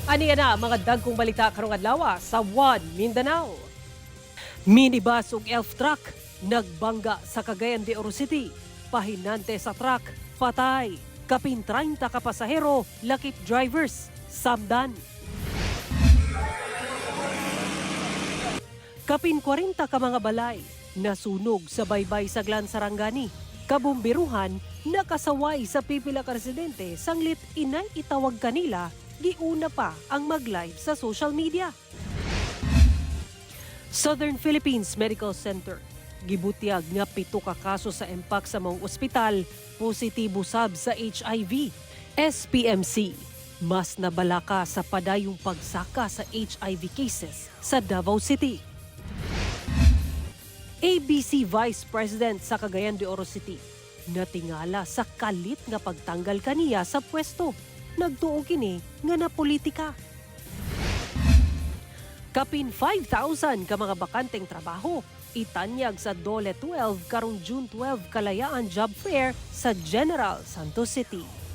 Ani na ang mga dagkong balita karong adlaw sa One Mindanao. Minibus ug elf truck nagbangga sa Cagayan de Oro City. Pahinante sa truck, patay. Kapin 30 ka pasahero, lakip drivers, samdan. Kapin 40 ka mga balay, nasunog sa baybay sa Glan Sarangani. Kabumbiruhan, nakasaway sa pipila ka residente sanglit inay itawag kanila, giuna pa ang mag-live sa social media. Southern Philippines Medical Center. Gibutyag nga 7 ka kaso sa mpox sa maong ospital, positibo sab sa HIV. SPMC, mas nabalaka sa padayong pagsaka sa HIV cases sa Davao City. ABC Vice President sa Cagayan de Oro City, natingala sa kalit nga pagtanggal kaniya sa pwesto. Nagtuo kini nga na politika. Kapin 5,000 ka mga bakanteng trabaho itanyag sa Dole 12 karong June 12 Kalayaan Job Fair sa General Santos City.